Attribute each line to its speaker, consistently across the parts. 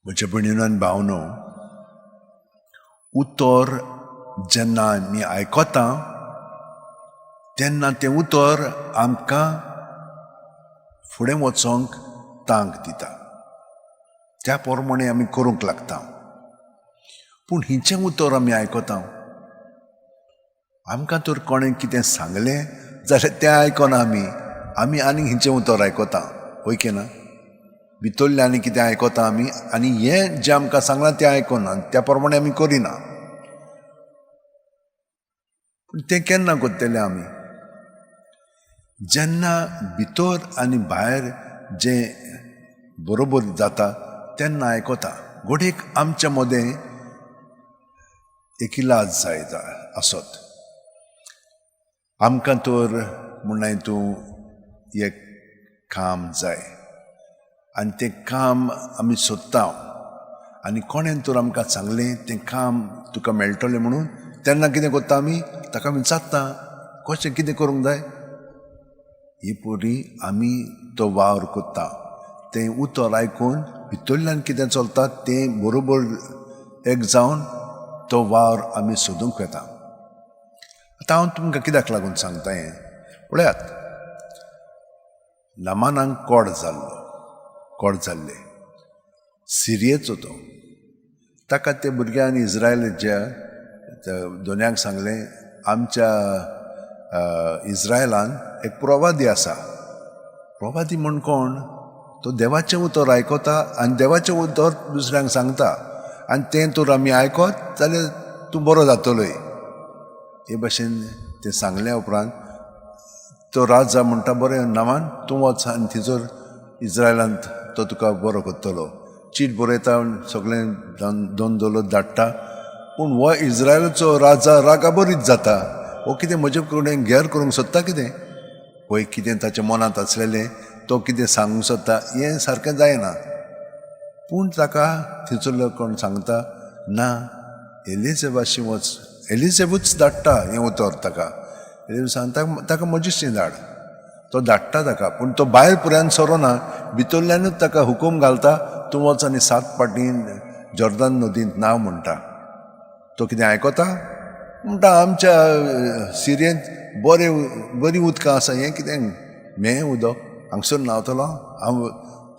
Speaker 1: म्हज्या भयणीनो आनी भावनो, उतर जेन्ना आमी आयकता तेन्ना तें उतर आमकां फुडें वचोंक तांक दिता. त्या प्रमाणे आमी करूंक लागता. पूण हिचें उतर आमी आयकता, आमकां तर कोणें कितें सांगलें जाल्यार तें आयकना आमी. आमी आनी हिचें उतर आयकता, हय की ना? भितरलें आनी कितें आयकता आमी आनी हें जें आमकां सांगलां तें आयकना, त्या प्रमाणे आमी करिना. पूण तें केन्ना करतले आमी? जेन्ना भितर आनी भायर जें बरोबर जाता तेन्ना आयकता. घडयेक आमच्या मदें एक इलाज जाय आसत आमकां, तर म्हणनाय तूं एक काम जाय आनी तें काम आमी सोदता आनी कोणें तर आमकां सांगलें तें काम तुका मेळटलें म्हणून, तेन्ना कितें करता आमी? ताका विचारता कशें कितें करूंक जाय. ही परी आमी तो वावर करता. तें उतर आयकून भितरल्यान कितें चलता तें बरोबर एक जावन तो वावर आमी सोदूंक वता. आतां हांव तुमकां कित्याक लागून सांगता हें पळयात. नामानाक कोड जाल्लो, कोड जाल्ले सिरियेचो तो. ताका ते भुरग्यान इज्रायलाच्या दोनयांक सांगलें, आमच्या इज्रायलान एक प्रवादी आसा. प्रवादी म्हण कोण? तो देवाचें उतर आयकता आनी देवाचें उतर दुसऱ्यांक सांगता आनी तें तर आमी आयकत जाल्यार तूं बरो जातलोय. हे भाशेन तें सांगल्या उपरांत तो राजा म्हणटा, बरें नामान, तूं वच आनी थंयसर इज्रायलांत तो तुका बरो करतलो. चीट बरयता, सगळें दोन दौलत धाडटा. पूण हो इज्रायलाचो राजा रागाबरीत जाता. हो कितें म्हजे कडेन गेर करूंक सोदता कितें? पळय कितें ताच्या मनांत आसलेलें, तो कितें सांगूंक सोदता हें सारकें जायना. पूण ताका थंयसरलो कोण सांगता, ना, एलिजेबाशी वच. एलिजेबूच धाडटा हें उतर ताका. एलिजेब सांगता ताका, म्हजीशी धाड. तो धाडटा ताका, पूण तो भायर पुऱ्यान सरोना, भितरल्यानूच ताका हुकूम घालता, तूं वच आनी 7 फावटी जॉर्दन नदींत नांव म्हणटा. तो कितें आयकता? म्हणटा, आमच्या सिरियेंत बरें बरीं उदकां आसा, हें कितें म्हेळें उदक, हांगसर न्हांवतलो हांव?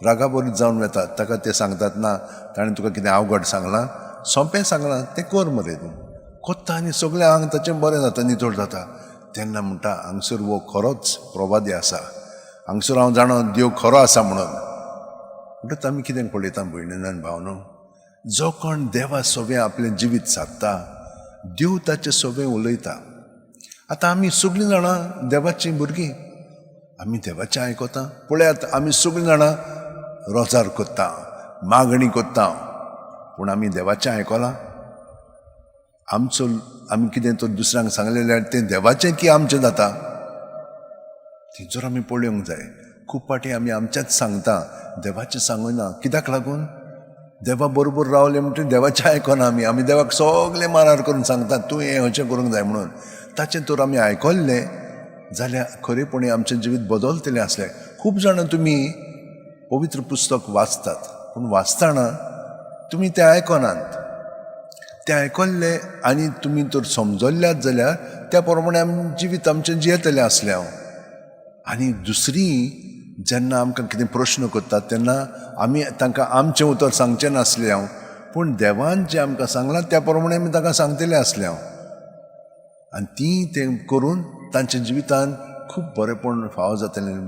Speaker 1: रागाबरीत जावन वता. ताका ते सांगतात, ना, ताणें तुका कितें अवघड सांगलां? सोंपें सांगलां, तें कर मरे तूं. कोत्ता आनी सगळें आंग ताचें बरें जाता, नितळ जाता. तेन्ना म्हणटा, हांगसर हो खरोच प्रवादी आसा, हांगसर हांव जाणा देव खरो आसा म्हणून. म्हणटच आमी कितें पळयता भयणीन आनी भावनो, जो कोण देवा सोबें आपलें जिवीत सादता, देव ताचे सोबें उलयता. आतां आमी सगळीं जाणां देवाचीं भुरगीं, आमी देवाचें आयकता. पळयात, आमी सगळीं जाणां रोजार करता, मागणी करता, पूण आमी देवाचें आयकलां? आमचो आमी कितें तर दुसऱ्यांक सांगलें जाल्यार तें देवाचें की आमचें जाता? थंयसर आमी पळोवंक जाय. खूब फावटी आमी आमचेंच सांगता, देवाचें सांगना. कित्याक लागून? देवा बरोबर रावले म्हणटकीर देवाचें आयकना आमी. आमी देवाक सगळें मारार करून सांगता, तूं हें अशें करूंक जाय म्हणून. ताचें तर आमी आयकल्लें जाल्यार खरेपणी आमचें जिवीत बदलतलें आसलें. खूब जाणां तुमी पवित्र पुस्तक वाचतात, पूण वाचतना तुमी तें आयकनात. तें आयकल्लें आनी तुमी तर समजल्ल्यात जाल्यार त्या प्रमाणे आमी जिवीत आमचें जियेतलें आसलें हांव. आनी दुसरी जेन्ना आमकां कितें प्रश्न करतात तेन्ना आमी तांकां आमचें उतर सांगचें नासलें हांव, पूण देवान जें आमकां सांगलां त्या प्रमाणे आमी तांकां सांगतलें आसलें हांव. आनी तीं तें करून तांच्या जिवितान खूब बरेंपण फावो जातलें,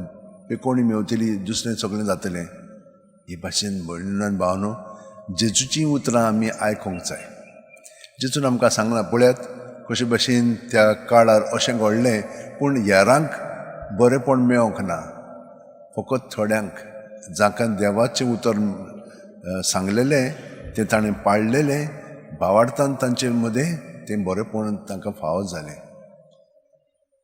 Speaker 1: पेकोणी मेवतली, दुसरें सगळें जातलें. हे भाशेन भयणीन भावनो, जेजूचीं उतरां आमी आयकूंक जाय. जेजून आमकां सांगलां, पळयात कशे भाशेन त्या काळार अशें घडलें, पूण हेरांक बरेंपण मेळोंक ना, फकत थोड्यांक जांकां देवाचें उतर सांगलेलें तें ताणें पाळलेलें, भावार्थान तांचे मदें तें बरेंपण तांकां फावो जालें.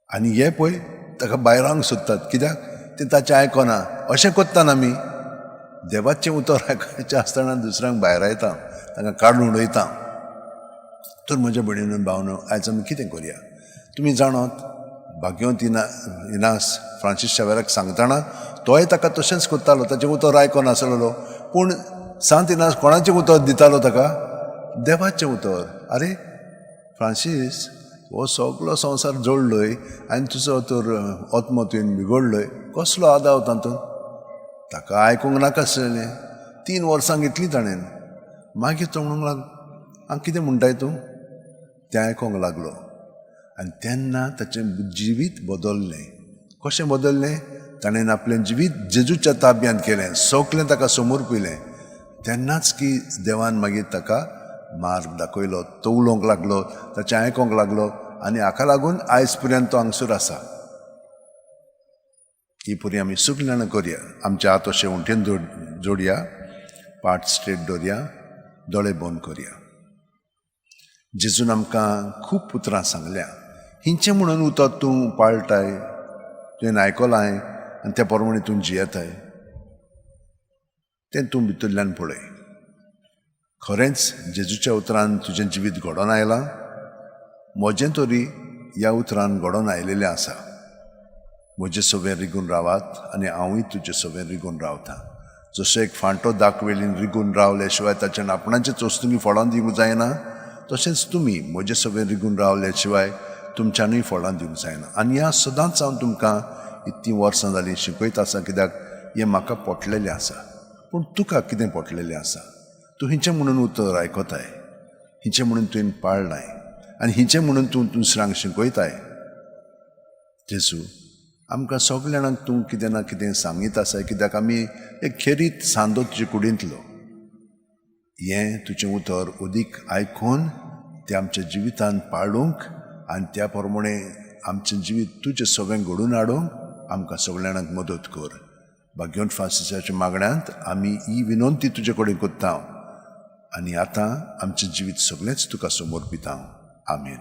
Speaker 1: आनी हे पळय ताका भायरांक सोदतात, कित्याक तें ताचें आयकना. अशें करता आमी, देवाचें उतर आयकपाचें आसतना दुसऱ्यांक भायरायता, तांकां काडून उडयता. तर म्हज्या भयणीन भावनो, आयज आमी कितें करया? तुमी जाणात, भाग्यवंत इनास फ्रांसीस शेवेराक सांगतना तोय ताका तशेंच करतालो, ताचें उतर आयकनासलेलो, पूण सांत इनास कोणाचें उतर दितालो ताका? देवाचें उतर. आरे फ्रांसीस, हो सगलो संवसार जोडलोय आनी तुजो तर आत्मो तुवें बिगडलोय, कसलो आदाव तातूंत? ताका आयकूंक नाका आसलें. 3 वर्सां घेतलीं ताणें. मागीर तो म्हणूंक लागलो, आं कितें म्हणटाय तूं? तें आयकूंक लागलो आनी तेन्ना ताचें जिवीत बदल्लें. कशें बदल्लें? ताणें आपलें जिवीत जेजूच्या ताब्यांत केलें, सगलें ताका समर्पिलें. तेन्नाच की देवान मागीर ताका मार्ग दाखयलो. तो उलोवंक लागलो, ताचें आयकूंक लागलो आनी हाका लागून आयज पर्यंत तो हांगसर आसा. ही पुरी आमी सगळीं जाणां करया. आमचे हात अशे उंटेन जोडया, पाट स्ट्रेट दवरया, दोळे बंद करया. जेजून आमकां खूब उतरां सांगल्या. हिंचें म्हणून उतर तूं पाळटाय, तुवें आयकलां आनी त्या प्रमाणे तूं जियेताय, तें तूं भितरल्यान पळय. खरेंच जेजूच्या उतरान तुजें जिवीत घडोवन आयलां? म्हजें तरी ह्या उतरान घडोवन आयलेलें आसा. म्हजे सवें रिगून रावात आनी हांवूय तुजे सवें रिगून रावतां. जसो एक फांटो दाखवेलीन रिगून रावले शिवाय ताच्यान आपणाचे चोस्तुनी फळां दिवंक जायना, तशेंच तुमी म्हजे सवें रिगून रावले शिवाय तुमच्यानूय फळां दिवंक जायना. आनी ह्या सदांच हांव तुमकां इतलीं वर्सां जालीं शिकयत आसा, कित्याक हें म्हाका पोटलेलें आसा. पूण तुका कितें पोटलेलें आसा? तूं हिंचें म्हणून उतर आयकताय, हिंचें म्हणून तुवें पाळ्ळाय आनी हिंचें म्हणून तूं दुसऱ्यांक शिकयताय. जेजू, आमकां सगल्या जाणांक तूं कितें ना कितें सांगीत आसाय, कित्याक आमी एक खेरीत सांदो तुजे कुडींतलो. हें तुजें उतर अदीक आयकून तें आमच्या जिवितांत पाळूंक आनी त्या प्रमाणे आमचें जिवीत तुजें सगळें घडोवन हाडूंक आमकां सगल्या जाणांक मदत कर. भाग्यवंत फ्रांसिसाच्या मागण्यांत आमी ही विनंती तुजे कडेन करता आनी आतां आमचें जिवीत सगळेंच तुका समर्पिता. आमेन.